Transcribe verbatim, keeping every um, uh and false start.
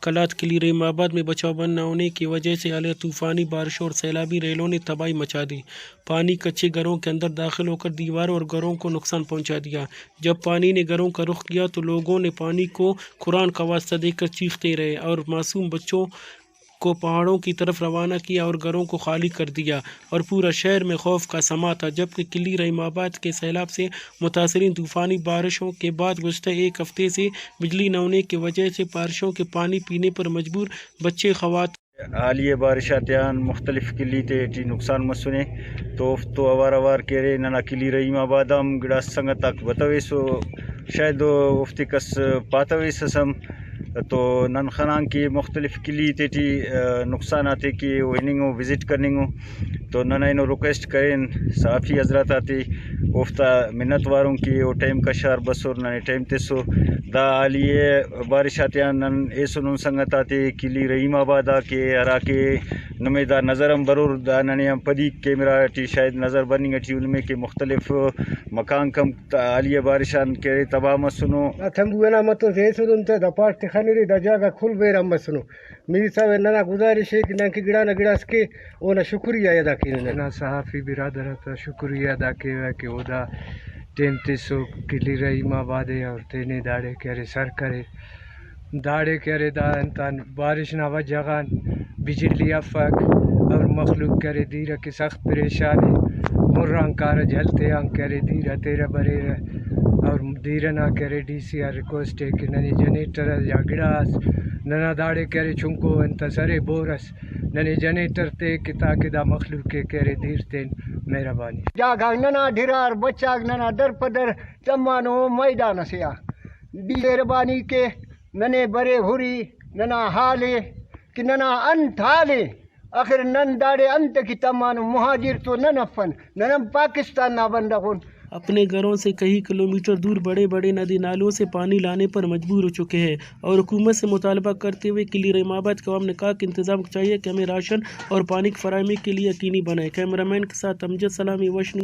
قلات قلعی رحیم آباد میں بچاؤ بند نہ ہونے کی وجہ سے حالیہ طوفانی بارشوں اور سیلابی ریلوں نے تباہی مچا دی۔ پانی کچے گھروں کے اندر داخل ہو کر دیواروں اور گھروں کو نقصان پہنچا دیا۔ جب پانی نے گھروں کا رخ کیا تو لوگوں نے پانی کو قرآن کا واسطہ دیکھ کر چیختے رہے اور معصوم بچوں کو پہاڑوں کی طرف روانہ کیا اور گھروں کو خالی کر دیا اور پورا شہر میں خوف کا سما تھا، جبکہ قلعی رحیم آباد کے سیلاب سے متاثرین طوفانی بارشوں کے بعد گزشتہ ایک ہفتے سے بجلی نہ ہونے کی وجہ سے بارشوں کے پانی پینے پر مجبور بچے، خواتین، حالیہ بارش آتیان مختلف کلی تے ٹی نقصان مسنے، تو اوفتو اوار اوار کہ ارے ننا کلی رحیم آباد آ ہم گڑاس سنگت آک بتویسو، شاید او-، اوفتے کس پاتویسس ہم۔ تو نن خنان کہ مختلف کلی تے ٹی، آ، نقصان آتے کہ او ہننگو، وزٹ کننگو۔ تو نن اینو ریکویسٹ کرین صحافی حضرات آتے، اوفتا منت وارون کہ او ٹائم کشار بسر، ننے ٹائم تسر۔ دا حالیہ بارش آتیان نن ایسنن سنگت آتے کلی رحیم آباد آ کہ ہراکہ نمے دا نظر ہم برور، دا ننے ہم پدی کیمرہ ٹی شاید نظر بننگ ٹی ءُ نمے کہ مختلف مکانک ہم تا-، حالیہ بارش آن کہ ارے تباہ مسنو۔ دا تمبو ئنا متو سے ایسنن تہ دا پاٹ تخنرے، دا جاگہ کل ویران مسنو۔ میر صاحب ننا گزارش ءِ کہ نن کہ گڑا نا گڑاس کے اونا شکریہ ادا کینہ۔ ننا صحافی برادر آتا شکریہ ادا کیوہ کہ او دا ٹائم تسو کلی رحیم آباد ءِ اور تینے داڑے کہ ارے سر کرے۔ داڑے کہ ارے دا انتان بارش نا وجہ غان بجلی افک اور مخلوق کہ ارے دیر کہ سخت پریشان ءِ۔ مُر آن کارہ جھل تیان کہ ارے دیر ءِ تیرہ بریرہ اور دیر ئنا کہ ارے ڈی سی آ ریکویسٹ ءِ کہ ننے جنریٹر یا گڑاس ننا داڑے کہ ارے چنکو انت ئس ارے بور ئس ننے جنریٹر تے کہ تاکہ دا مخلوق ءِ کہ ارے دیر تین۔ مہربانی۔ جاگہ ننا ڈرار بچاک ننا در پہ در تمانو میدان ئسے آ۔ مہربانی کے ننے برے ہُری ننا حال ءِ کہ ننا انت حال ءِ۔ آخر نن داڑے انت کہ تمانو، مہاجر تو نن افن، نن ہم پاکستان نا بندغ ان۔ اپنے گھروں سے کئی کلومیٹر دور بڑے بڑے ندی نالوں سے پانی لانے پر مجبور ہو چکے ہیں اور حکومت سے مطالبہ کرتے ہوئے کلی رحیم آباد کے عوام نے کہا کہ انتظام چاہیے کہ ہمیں راشن اور پانی کی فراہمی کے لیے یقینی بنائے۔ کیمرہ مین کے ساتھ امجد سلامی، واشنگٹن۔